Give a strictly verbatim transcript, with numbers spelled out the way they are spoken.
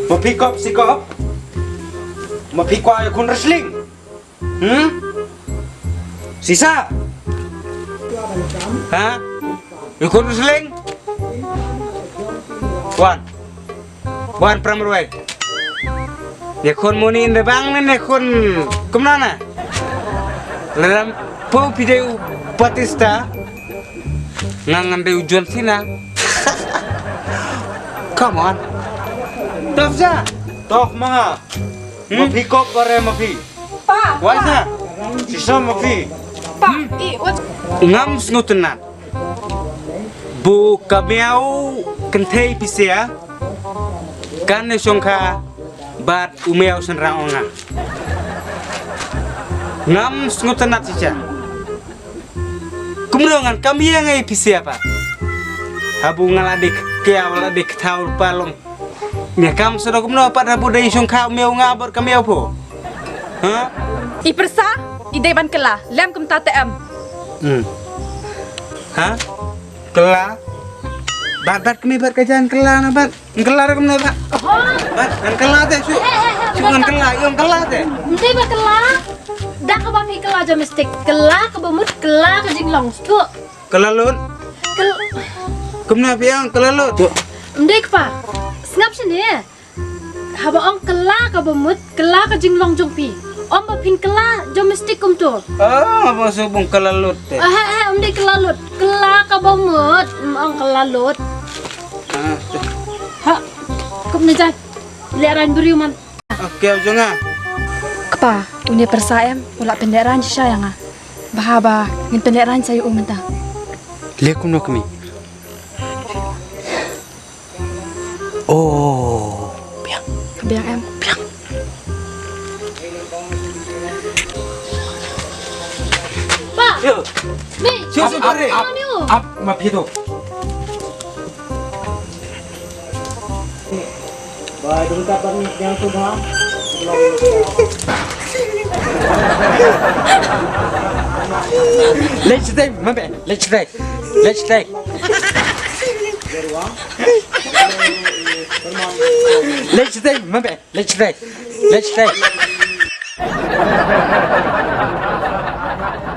Ma phi kop si kop. Ma phi kwah ïakhun wrestling. Hmm? Sisa. Ha? Ïakhun wrestling. Wan. Wan pram ruwai. Ïakhun Money in the Bank ne ïakhun kumno na? Lada phi dei u Batista. Nga ngan dei u John Cena. Come on. Tough sa. Tough ma nga. Hmm? Ma phi kop bare ma phi. Pa. Wai sa. Sisa ma phi. Pa. I wat. Ngam sngewtynnat. Ba ka miaw kynthei pisa kan ne shongkha bad u miaw shynrang ong nga. Ngam sngewtynnat shisha. Kumno ngan kam ïa ngai pisa pat. Habu nga la dik kya wala dik thaur palong. Nia kam sero kumno pat habu dei shongkha u miaw nga bad ka miaw pho. Ha? I pyrsa, i dei ban kylla, lem kumta te em. Hmm. Ha? Kylla. Bat bat kami bat ka jan kylla na bat. Kylla ra kumno bat. Bat ngan kylla te shu. Shu ngan kylla, ïong kylla te. Ym dei ba kylla. Da kaba phi kylla domestic. Kylla kaba mut, kylla ka jinglong. Shu. Kylla lut. Kyl- Kumno phi ong kylla lut. Ym dei kpa. Sngap shane. Haba ong kylla kaba mut, kylla ka jinglong jong phi. Ym ba phin kylla domestic kumto. Ah, ba su bung kylla lut te. Ah, eh, eh, ym dei kylla lut. Kylla kaba mut, ym ong kylla lut. Ah, tu. Ha, kup ne jai. Leh rang briew man. Okay, jong nga. Kpa, une pyrsa em, u la pynleh rang shisha ïa nga. Bha ba ngin pynleh rang sha u mynta. Leh kumno kmie. Oh, biang. Biang em. Biang. Pa. Yo. Mi. Yo, yo, ap, ap, ap, ap, ma phi to. Ba dum ka pan yang tu ha. Let's stay, ma be. Let's stay. Let's stay. Let's stay, ma be. Let's stay. Let's stay.